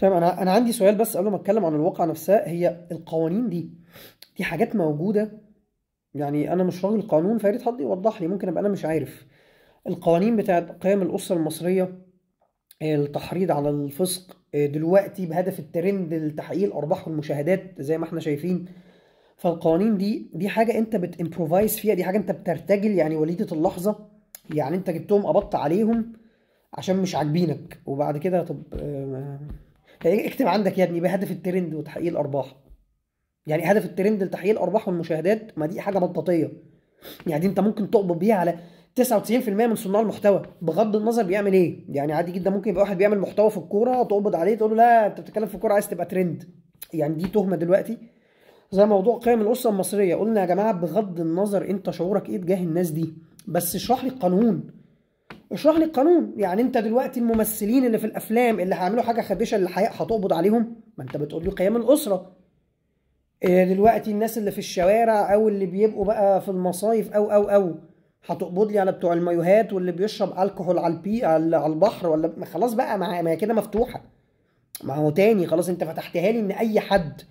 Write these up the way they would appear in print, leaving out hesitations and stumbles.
طيب انا عندي سؤال بس قبل ما اتكلم عن الواقعة نفسها. هي القوانين دي حاجات موجودة، يعني انا مش راجل قانون فيا ريت حد يوضح لي، ممكن ابقى انا مش عارف. القوانين بتاعت قيم الأسرة المصرية، التحريض على الفسق دلوقتي بهدف الترند لتحقيق الأرباح والمشاهدات زي ما احنا شايفين. فالقوانين دي حاجة انت بت improvise فيها، دي حاجة انت بترتجل، يعني وليدة اللحظة، يعني انت جبتهم قبضت عليهم عشان مش عاجبينك، وبعد كده طب اكتب عندك يا ابني بهدف الترند وتحقيق الأرباح. يعني هدف الترند لتحقيق الأرباح والمشاهدات، ما دي حاجة مطاطية، يعني دي انت ممكن تقبض بيها على 99% من صناع المحتوى بغض النظر بيعمل ايه. يعني عادي جدا ممكن يبقى واحد بيعمل محتوى في الكورة تقبض عليه تقول له لا انت بتتكلم في الكورة عايز تبقى ترند، يعني دي تهمه دلوقتي. زي موضوع قيم الاسرة المصرية، قلنا يا جماعة بغض النظر انت شعورك ايه تجاه الناس دي، بس اشرح لي القانون، اشرح لي القانون. يعني انت دلوقتي الممثلين اللي في الافلام اللي هيعملوا حاجة خادشه للحياة هتقبض عليهم؟ ما انت بتقول لي قيم الاسرة. دلوقتي الناس اللي في الشوارع او اللي بيبقوا بقى في المصايف او او او هتقبض لي على بتوع المايوهات واللي بيشرب الكحول على البي على البحر ولا؟ خلاص بقى، ما هي كده مفتوحة. ما هو تاني خلاص انت فتحتها لي ان اي حد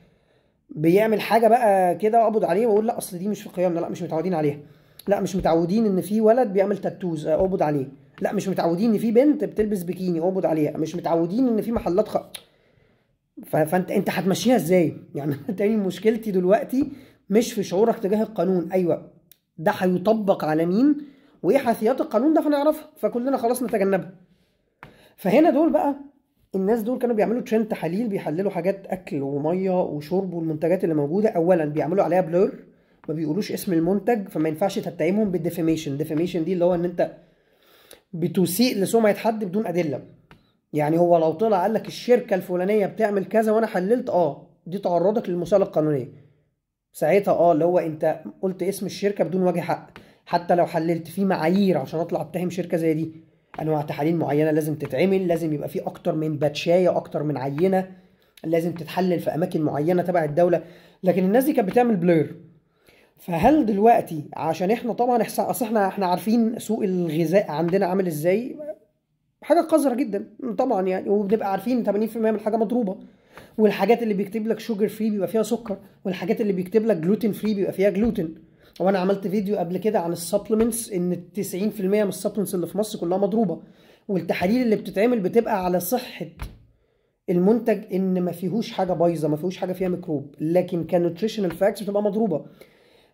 بيعمل حاجة بقى كده اقبض عليه واقول لا اصل دي مش في قيمنا، لا مش متعودين عليها، لا مش متعودين ان في ولد بيعمل tattoos اقبض عليه، لا مش متعودين ان في بنت بتلبس بيكيني اقبض عليها، مش متعودين ان في محلات فانت هتمشيها ازاي؟ يعني تاني مشكلتي دلوقتي مش في شعورك تجاه القانون، ايوه ده هيطبق على مين وايه حيثيات القانون ده فنعرفها فكلنا خلاص نتجنبها. فهنا دول بقى الناس دول كانوا بيعملوا ترند تحاليل، بيحللوا حاجات اكل ومية وشرب والمنتجات اللي موجودة. اولا بيعملوا عليها blur، ما بيقولوش اسم المنتج، فما ينفعش تتهمهم بال defamation. defamation دي اللي هو ان انت بتسيء لسمعه حد بدون ادلة. يعني هو لو طلع قال لك الشركة الفلانية بتعمل كذا وانا حللت، دي تعرضك للمساءله القانونية ساعتها، اللي هو انت قلت اسم الشركة بدون وجه حق. حتى لو حللت في معايير عشان اطلع اتهم شركة زي دي، انواع تحاليل معينة لازم تتعمل، لازم يبقى في اكتر من باتشايه، اكتر من عينه، لازم تتحلل في اماكن معينة تبع الدولة. لكن الناس دي كانت بتعمل blur. فهل دلوقتي عشان احنا طبعا اصل احنا عارفين سوق الغذاء عندنا عامل ازاي، حاجة قذرة جدا طبعا يعني، وبنبقى عارفين 80% من الحاجة مضروبة، والحاجات اللي بيكتب لك sugar free بيبقى فيها سكر، والحاجات اللي بيكتب لك gluten free بيبقى فيها جلوتين. وانا عملت فيديو قبل كده عن ال supplements ان 90% من ال supplements اللي في مصر كلها مضروبة، والتحاليل اللي بتتعمل بتبقى على صحة المنتج ان ما فيهوش حاجة بايظة، ما فيهوش حاجة فيها ميكروب، لكن ك nutritional facts بتبقى مضروبة.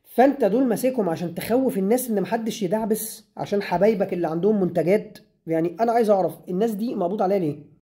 فانت دول ماسكهم عشان تخوف الناس ان محدش يدعبس، عشان حبايبك اللي عندهم منتجات. يعني انا عايز اعرف الناس دي مقبوض عليها ليه؟